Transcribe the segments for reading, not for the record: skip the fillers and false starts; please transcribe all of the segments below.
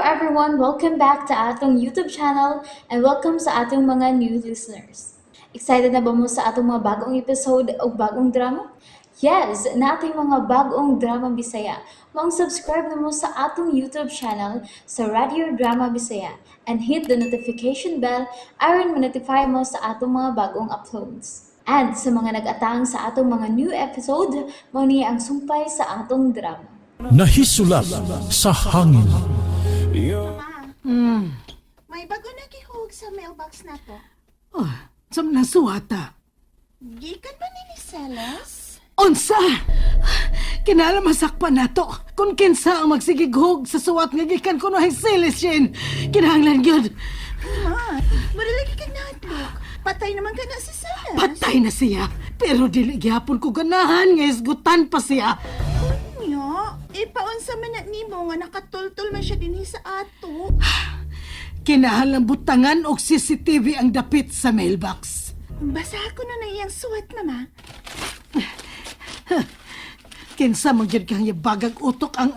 everyone! Welcome back to atong YouTube channel and welcome sa atong mga new listeners. Excited na ba mo sa atong mga bagong episode o bagong drama? Yes, nating mga bagong drama Bisaya. Maong subscribe na mo sa atong YouTube channel sa Radio Drama Bisaya and hit the notification bell aron ma-notify mo sa atong mga bagong uploads. And sa mga nag-atang sa atong mga new episode, mao ni ang sumpay sa atong drama. Nahisulat sa hangin. Ma, May bago na gihug sa mailbox na to. Oh, sa nasuwata. Gikan ba ni Celes? Unsa! Kinala masakpan nato. Kung kinsa ang magsigighog sa suwat nga gikan kuno ay Celestine. Kinahanglan gyud. Ma, maralagi kag nahadlok. Patay naman ka na si Celes. Patay na siya. Pero dili gyapon ko ganahan nga isgutan pa siya. Unya, ipaunsa man na nimo nga nakatultol man siya dinhi sa ato. Kinahanglan butangan og CCTV ang dapit sa mailbox. Basa ko na na iyang suwat, mama. Kinsa man gyud kang bagag utok ang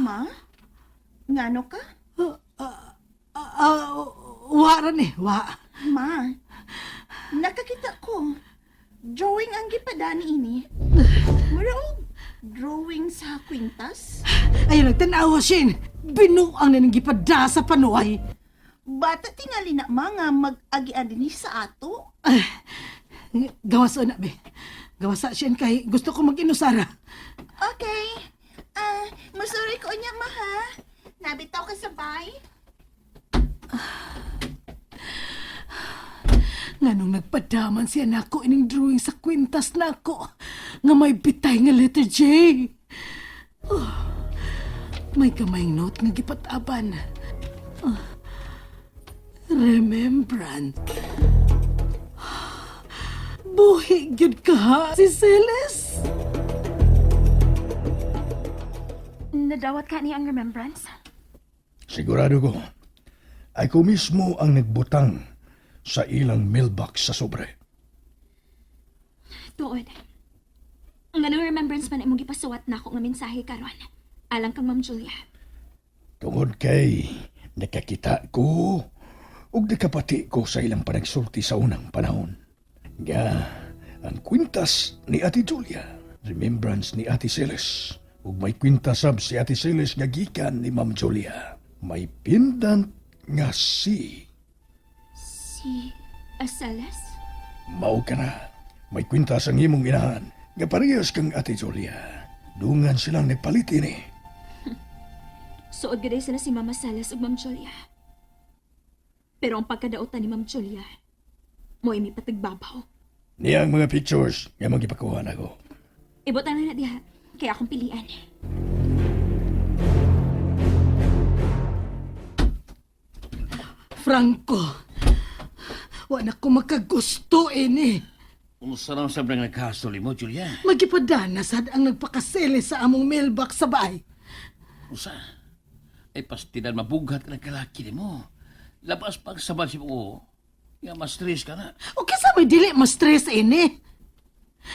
Ma? Ngano ka? wa ra ni, wa. Ma, nakakita ko. Drawing ang gipadani ini. Mura og drawing sa kwintas. Ayun nagtan-awa, Shane. Binuang na nang gipada sa panuay. Bata tingali na mga mag-agian dinhi sa ato. Ay, gawas na, be. Gawas sa Shane kay gusto ko mag-inusara. Okay. Ah, masuri ko niya, ma, ha? Nabitaw ka sa bay? Nganong nagpadaman siya nako ining drawing sa kwintas nako nga may bitay nga letter J. Oh, may kamayng note nga gipataban. Oh, remembrance. Buhi gyud ka ha, si Celes. Nadawat ka niya ang remembrance? Sigurado ko, ay ko mismo ang nagbutang sa ilang mailbox sa sobre. Tuod. Nganong remembrance man imong gipasuwat nako nga mensahe karon. Alang kang Ma'am Julia. Tungod kay nakakita ko ug nakapati ko sa ilang panagsulti sa unang panahon. Nga ang kwintas ni Ate Julia, remembrance ni Ate Celes, ug may kwintas sab si Ate Celes nga gikan ni Ma'am Julia. May pendant nga si Si Aceles? Mao ka na. May kwintas ang imong inahan nga parehas kang Ate Julia. Dungan silang nagpalit ini. Suod gaday sila si Mama Celes ug Ma'am Julia. Pero ang pagkadaotan ni Ma'am Julia, mo imi patagbabaw. Niya ang mga pictures nga magipakuha nako. Ibutan na na diha, kaya akong pilian. Franco, wa na ko makagusto ini. Unsa naman sa nang nagkahasol mo, Julia? Magipadana sad ang nagpakasele sa among mailbox sa bahay. Unsa? Ay pastilan mabughat ka ng kalaki ni mo. Labas pag sabal si mo. Nga ma-stress ka na. O kinsa may dili ma-stress ini?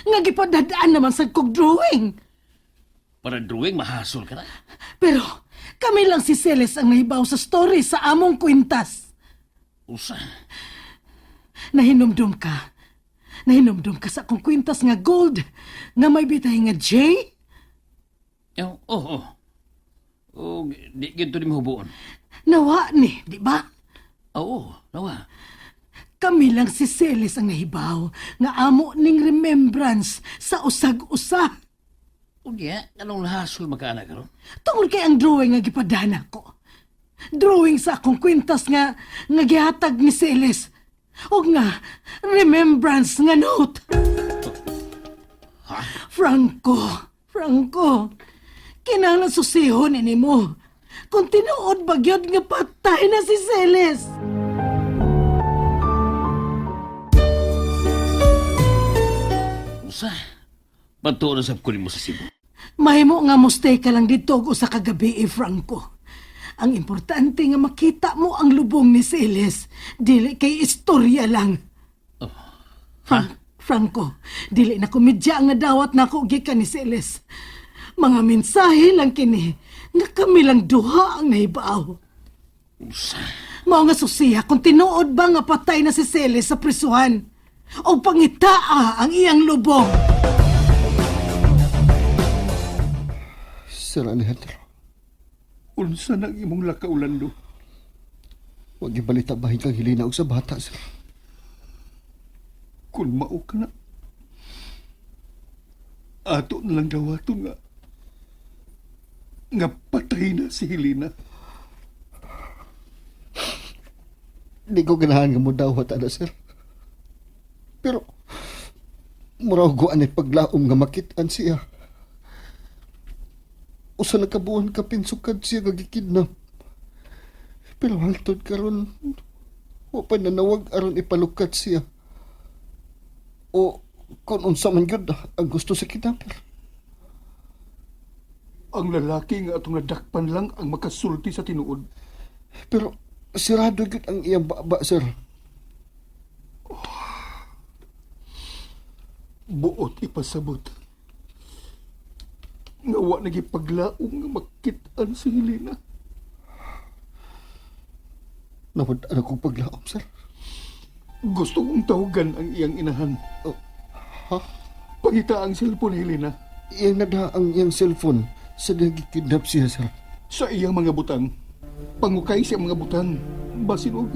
Nga gipadadaan naman sa kog drawing. Para drawing, mahasol ka na. Pero kami lang si Celes ang nahibaw sa story sa among kwintas. Unsa? Nahinumdum ka. Nahinumdum ka sa akong kwintas nga gold nga may bitay nga J. Oh, oh, oh. Oh, di gito ni mahubuon. Nawa ni, di ba? Oo, nawa. Kami lang si Celes ang nahibaw nga amo ning remembrance sa usag-usa. Unya, anong nahasol magkaanak karon? Tungod kay ang drawing nga gipadana ko. Drawing sa akong kwintas nga nga gihatag ni Celes. Og nga remembrance nga note. Ha? Franco, Franco, kinahanglan susihon ini mo. Kung tinuod ba gyud nga patay na si Celes. Unsa? Patuo na sab ko nimo sa Cebu. Mahimo nga mo stay ka lang dito og usa ka gabi, eh, Franco. Ang importante nga makita mo ang lubong ni Celes, dili kay istorya lang. Oh. Franco, dili na komedya ang nadawat nako gikan ni Celes. Mga mensahe lang kini Nga kami lang duha ang nahibaw. Mao nga susiha kung tinuod ba nga patay na si Celes sa prisuhan o pangitaa ang iyang lubong. Sir Alejandro, Unsa nang imong lakaw, Lando? wag ibalita bahin kang Helena og sa bata, sir. Kung mao ka na, ato na lang dawato nga nga patay na si Helena. Di ko ganahan nga mo dawat, ana, sir. Pero, murag ko anay paglaom nga makitaan siya. Usa na kabuan kapin sukad siya nga gikidnap. Pero hangtod karon, wa pa nanawag aron ipalukat siya. O kung unsa man gyud ang gusto sa kidnapper. Ang lalaki nga atong nadakpan lang ang makasulti sa tinuod. Pero sirado gyud ang iyang baba, sir. Buot ipasabot. Nga wa nagipaglaom nga makit-an si Helena. Nawad-an akong paglaom, sir. Gusto kong tawagan ang iyang inahan. Oh, ha? Pangita ang cellphone, Helena. Iyang nada ang iyang cellphone sa nagikidnap siya, sir. Sa iyang mga butang. Pangukay siya mga butang. Basin og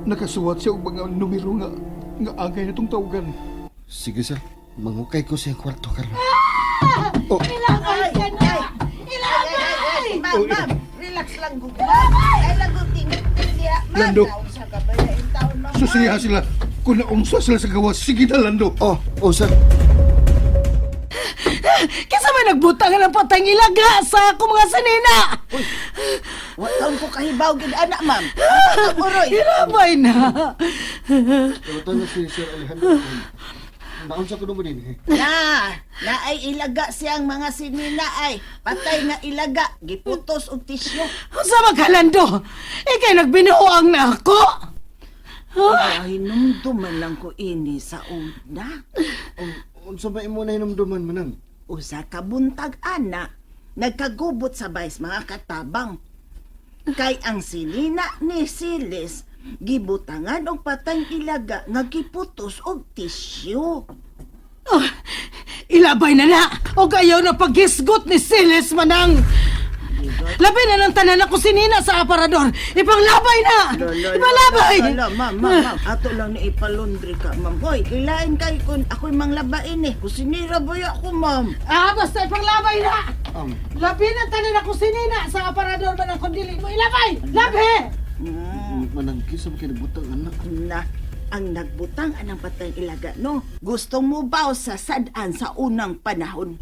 nakasuwat siya og mga numero nga nga angay na tong tawagan. Sige, sir. Mangukay ko sa iyang kwarto karon. Oh, Ilabay ka na! Ilabay! Ma'am, ma'am, relax lang gud. Ma'am, ay lang gud tingit niya. Ma'am, Lando. naunsa ka ba ya in taon, ma'am? Susiha sila. Kung naunsa sila sa gawas, sige na, Lando. oh, oh, sir. Kinsa may nagbutang ng patay ng ilaga sa akong mga sinina? Wa taon ko kahibaw gid ana, ma'am. Ang uroy. Ilabay na! Tawagan na si Sir Alejandro. Naunsa ko naman din, eh. Na, na ay ilaga siyang mga sinina ay patay nga ilaga, giputos og tisyo. Unsa magkalando? Ikay nagbinuang na ako! Ay, hinumduman lang ko ini sa una. Unsa ba imo na hinumduman manang? Usa ka buntag ana, nagkagubot sa bays mga katabang. Kay ang sinina ni Silis, gibutangan og patay ilaga nga giputos og tisyo. Oh, ilabay na na! O ayaw na paghisgot ni Siles Manang! Labi na ng tanan ako sinina sa aparador! Ipanglabay na! Ipanglabay! Lolo, ma'am, ma'am, ma'am. Ato lang ni ipalundri ka, ma'am. Hoy, kilain kay kun ako'y manglabain eh. Kusinira ba ako, ma'am? Ah, basta ipanglabay na! Um, Labi na tanan ako sinina sa aparador man ang kundili mo. Ilabay! Labi! Manang kinsa man kay nagbutang anak? Na, ang nagbutang anang patay ilaga, no? Gusto mo ba sa sad-an sa unang panahon?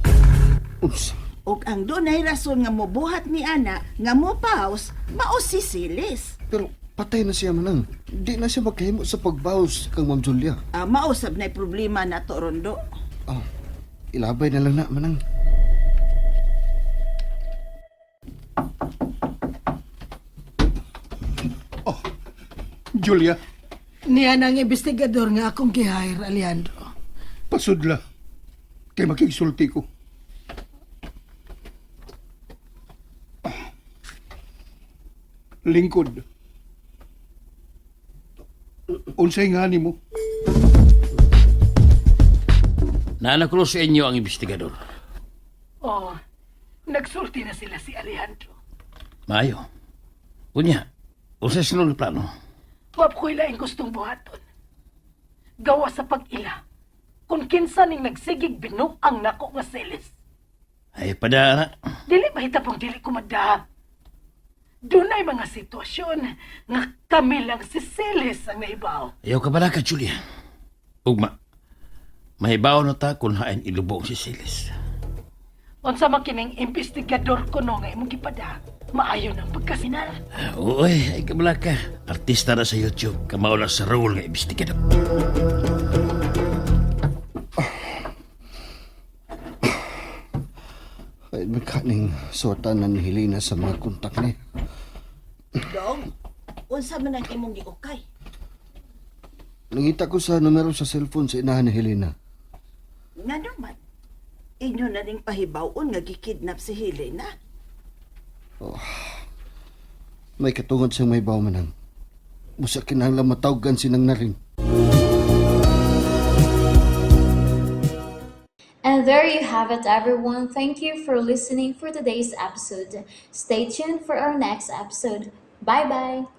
Unsa? Og ang dunay rason nga mobuhat ni ana nga mo paus, mao si Silis. Pero patay na siya manang. Di na siya makahimo sa pagbawas kang Ma'am Julia. Ah, mao sab nay problema nato rondo. Oh, ilabay na lang na manang. Oh, Julia, Niya ang investigador nga akong gihire, Alejandro. pasudla. Kay makigsulti ko. Lingkod. Unsay nga nimo? Naanakro sa inyo ang investigador. Oh, nagsulti na sila si Alejandro. Maayo. Unya, unsay sunod nga plano? Wap ko ilaing gustong buhaton. Gawa sa pag-ila. Kung kinsa ning nagsigig binuang nako nga selis. Ay padara. Dili mahitapong dili ko madaha. Dunay mga sitwasyon nga kami lang si Celis ang naibaw. Ayaw ka bala ka, Julia. Ugma. Mahibaw na ta kung hain ilubong si Silis. Unsa man kining investigador ko no nga imong gipada, maayo ng pagkasinal. Ah, Uy, ay kabala ka. Artista na sa YouTube. Kamao na sa role nga investigador. Ay, magkaning suwatan ni Helena sa mga kontak niya. Dong, unsa man ang imong giukay? Nangita ko sa numero sa cellphone sa inahan ni Helena. Nga naman, inyo na ning pahibawon nga gikidnap si Helena. Oh. May katungod siyang may baw manang. Busa kinahanglan matawgan sinang naring. And there you have it, everyone. Thank you for listening for today's episode. Stay tuned for our next episode. Bye bye.